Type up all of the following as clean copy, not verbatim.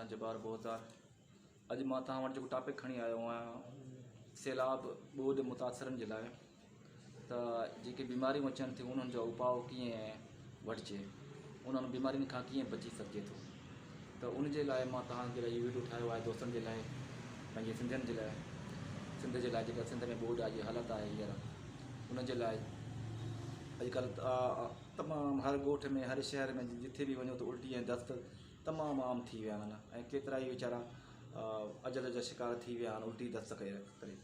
آهيان جبار بوزدار اڄ مان توهان وٽ جيڪو ٽاپڪ کڻي آيو آهيان سيلاب ٻوڏ متاثرن جي لاء ته جيڪي بيماريون اچن ٿيون انهن جو اپاء ڪيئن وٺجي انهن بيمارين کان ڪيئن بچي سگهجي ٿو ته ان جي لاء مان توهان جي لاء هي ويڊيو ٺاهيو آهي دوستن جي لاء پنهنجي سنڌين جي لاء سنڌ جي لاء جيڪا سنڌ ۾ ٻوڏ آئي حالت آهي هينئر ان جي لاء اڄڪلهه تمام هر ڳوٺ ۾ هر شهر ۾ جٿي به وڃو ته الٽي ۽ دست تمام عام ٿي ويا آهن ۽ ڪيترا ئي ويچارا اجل جا شڪار ٿي ويا آهن الٽي دست ڪري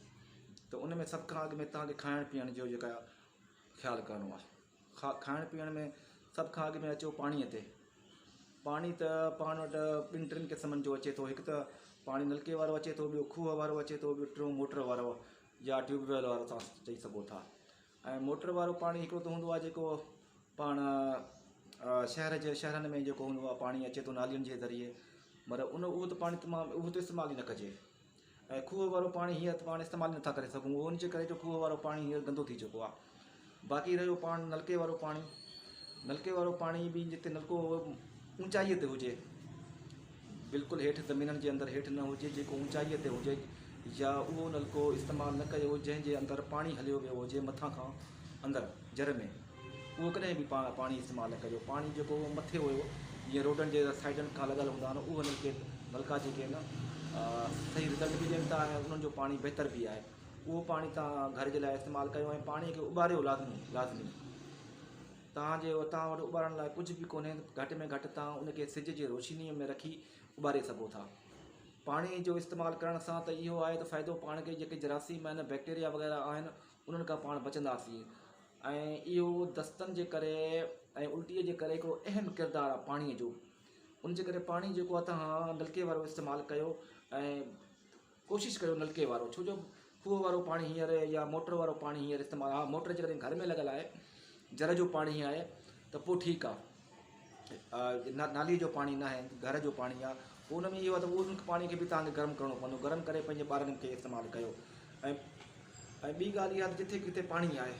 ته ان ۾ سڀ کان اڳ ۾ توهان کي کائڻ پيئڻ جو جيڪا خيال ڪرڻو آهي کائڻ پيئڻ ۾ سڀ کان اڳ ۾ اچو پاڻيء تي پاڻي ته پاڻ وٽ ٻن ٽن قسمن جو اچي ٿو هڪ ته پاڻي نلڪي وارو اچي ٿو ٻيو کوهه وارو اچي ٿو ٻيو ٽيون موٽر وارو يا ٽيوب ويل وارو توهان چئي سگهو ٿا ۽ موٽر وارو پاڻي هڪڙو ته هوندو آهي جيڪو پاڻ شهر جي شهرن ۾ جيڪو هوندو آهي پاڻي اچي ٿو نالين جي ذريعي مگر ان اهو ته پاڻي تمام اهو ته استعمال ئي نه ڪجي ۽ کوهه وارو پاڻي هينئر ته پاڻ استعمال نٿا ڪري سگهون اهو ان جي ڪري جو کوهه وارو پاڻي هينئر گندو ٿي چڪو آهي باقي رهيو پاڻ نلڪي وارو پاڻي نلڪي وارو پاڻي به جتي نلڪو اوچائيء تي هجي بلڪل هيٺ زمينن جي اندر هيٺ نه هجي جيڪو اوچائيء تي هجي يا اهو نلڪو استعمال نه ڪيو جنهن جي اندر پاڻي هليو ويو هجي مٿان کان اندر جر ۾ اهو ڪڏهن به پاڻي استعمال نه ڪجو پاڻي جيڪو مٿي هيو جيئن روڊن جي سائيڊن کان لڳل هوندا آهن اهو نلڪي نلڪا جيڪي آهن صحيح رزلٽ به ڏين ٿا ۽ انهن جو پاڻي بهتر به آهي اهو پاڻي توهان گهر جي لاء استعمال ڪيو ۽ پاڻي کي اٻاريو لازمي لازمي توهان جي توهان وٽ اٻارڻ لاء ڪجهه به ڪونهي ته گهٽ ۾ گهٽ توهان ان کي سج جي روشنيء ۾ رکي اٻاري سگهو ٿا. پاڻي جو استعمال ڪرڻ سان ته اهو آهي ته فائدو پاڻ کي جيڪي جراثيم آهن بيڪٽيريا وغيره آهن انهن کان پاڻ بچنداسين ۽ اهو دستن جي ڪري ۽ الٽيء جي ڪري هڪڙو اهم ڪردار آهي پاڻيء جو ان جي ڪري پاڻي جيڪو آهي توهان نلڪي وارو استعمال ڪيو ۽ ڪوشش ڪيو نلڪي وارو ڇو جو کوهه وارو پاڻي هينئر يا موٽر وارو پاڻي هينئر استعمال ها موٽر جيڪڏهن گهر ۾ لڳل آهي جر جو پاڻي آهي ته پوء ٺيڪ آهي نالي جو پاڻي نه آهي گهر جو پاڻي آهي پوء ان ۾ اهو آهي ته ان پاڻي کي به توهان کي گرم ڪرڻو پوندو گرم ڪري پنهنجي ٻارن کي استعمال ڪيو ۽ ۽ ٻي ڳالهه اها ته جٿي ڪٿي پاڻي آهي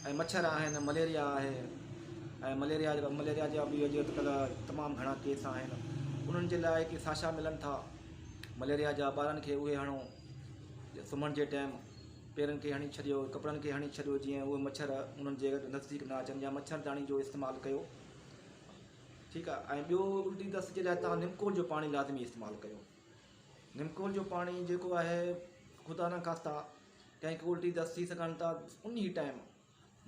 ۽ مڇر آهن مليريا آهي ۽ مليريا مليريا جا به اڄ ڪلهه تمام گهڻا ڪيس آهن انهن جي لاء ڪي ساشا ملن ٿا مليريا جا ٻارن کي اهي هڻو سمهڻ جي ٽائيم پيرن کي هڻي ڇڏيو ڪپڙن کي هڻي ڇڏيو جيئن اهي مڇر انهن جي نزديڪ نه اچن يا مڇرداني جو استعمال ڪيو ٺيڪ آهي ۽ ٻيو الٽي دست جي لاء توهان نمڪول جو پاڻي لازمي استعمال ڪيو نمڪول جو پاڻي جيڪو آهي خدا نه خواسته ڪنهن کي الٽي دست ٿي سگهن ٿا انهي ٽائيم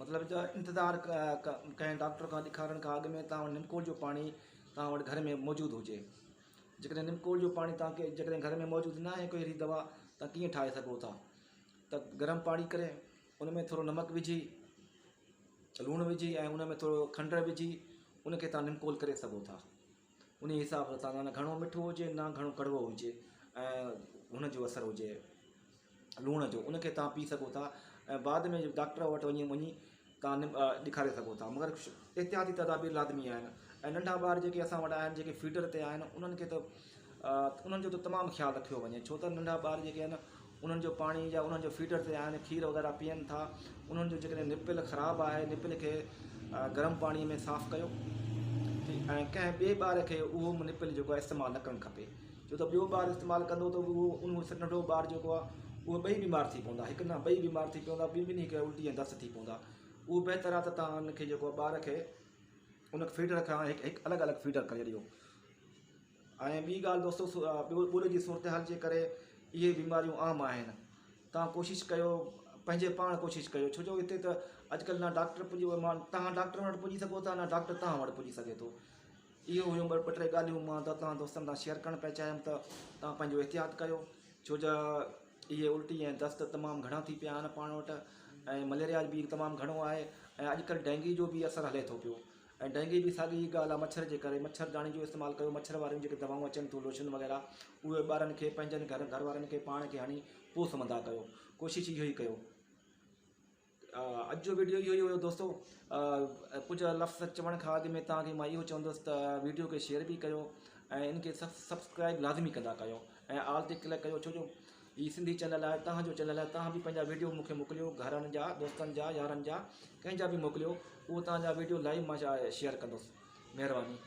مطلب ته انتظار ڪنهن ڊاڪٽر کان ڏيکارڻ کان اڳ ۾ توهان وٽ نمڪول جو پاڻي توهان وٽ گهر ۾ موجود هجي جيڪڏهن نمڪول جو پاڻي توهان کي جيڪڏهن گهر ۾ موجود نه آهي ڪوئي اهڙي دوا ته ڪيئن ٺاهي سگهو ٿا ته گرم پاڻي ڪري ان ۾ ٿورو نمڪ وجهي لوڻ وجهي ۽ ان ۾ ٿورو کنڊ وجهي ان کي توهان نمڪول ڪري سگهو ٿا انهي حساب سان نه گهڻو مٺو هجي نه گهڻو ڪڙوو هجي ۽ هن جو اثر هجي لوڻ جو ان کي توهان پي سگهو ٿا ۽ بعد ۾ ڊاڪٽر وٽ وڃي وڃي توهان ڏيکاري سگهو ٿا مگر احتياطي تدابير لازمي آهن ۽ ننڍا ٻار جيڪي اسان وٽ آهن جيڪي فيڊر تي آهن انهن کي ته انهن جو ته تمام خيال رکيو وڃي ڇو ته ننڍا ٻار جيڪي آهن انهن جو پاڻي يا انهن جو فيڊر تي آهن کير وغيره پيئن ٿا انهن جو جيڪڏهن نپل خراب آهي نپل کي گرم پاڻي ۾ صاف ڪيو ۽ ڪنهن ٻئي ٻار کي اهو نپل جيڪو آهي استعمال نه ڪرڻ کپي ڇو ته ٻيو ٻار استعمال ڪندو ته اهو ان ننڍو ٻار جيڪو آهي اهو ٻئي بيمار ٿي پوندا هڪ نه ٻئي بيمار ٿي پوندا ٻنهي ٻنهي کي الٽي ۽ دست ٿي پوندا اهو بهتر آهي ته توهان ان کي جيڪو ٻار کي ان فيڊر کان هڪ هڪ الڳ الڳ فيڊر ڪري ڏيو ۽ ٻي ڳالهه دوستو ٻيو ٻوڏ جي صورتحال جي ڪري اهي بيماريون عام آهن توهان ڪوشش ڪيو پنهنجي پاڻ ڪوشش ڪيو ڇو جو هتي ته اڄڪلهه نه ڊاڪٽر پڄي توهان ڊاڪٽر وٽ پڄي سگهو ٿا نه ڊاڪٽر توهان وٽ پڄي سگهي ٿو اهو هيون ٻه ٽي ڳالهيون مان توهان دوستن سان شيئر ڪرڻ پئي چاهيم ته توهان پنهنجو احتياط ڪيو ڇو جو اهي الٽي ۽ دست تمام گهڻا ٿي پيا آهن پاڻ وٽ ۽ مليريا به تمام گهڻو آهي ۽ اڄڪلهه ڊينگي جو به اثر هلي ٿو پيو ۽ ڊينگي به ساڳي ئي ڳالهه آهي مڇر جي ڪري مڇر داڻي جو استعمال ڪيو مڇر واريون جيڪي دوائون اچن ٿيون لوشن وغيره اهي ٻارن کي پنهنجن گهر گهر وارن کي پاڻ کي هڻي پوء سمهندا ڪيو ڪوشش اهو ئي ڪيو اڄ جو ويڊيو اهو ئي هيو دوستو ڪجهه لفظ چوڻ کان اڳ ۾ توهان کي مان اهو چوندس ته ويڊيو کي شيئر به ڪيو ۽ ان کي سبسڪرائب لازمي ڪندا ڪيو ۽ آل تي ڪلڪ ڪيو ڇو جو هي سنڌي چينل آهي توهان جو چينل آهي توهان به پنهنجا ويڊيو مون کي موڪليو گهرن جا دوستن جا يارن جا ڪنهن جا به موڪليو اهو توهان جا ويڊيو لائيو مان شيئر ڪندس مهرباني.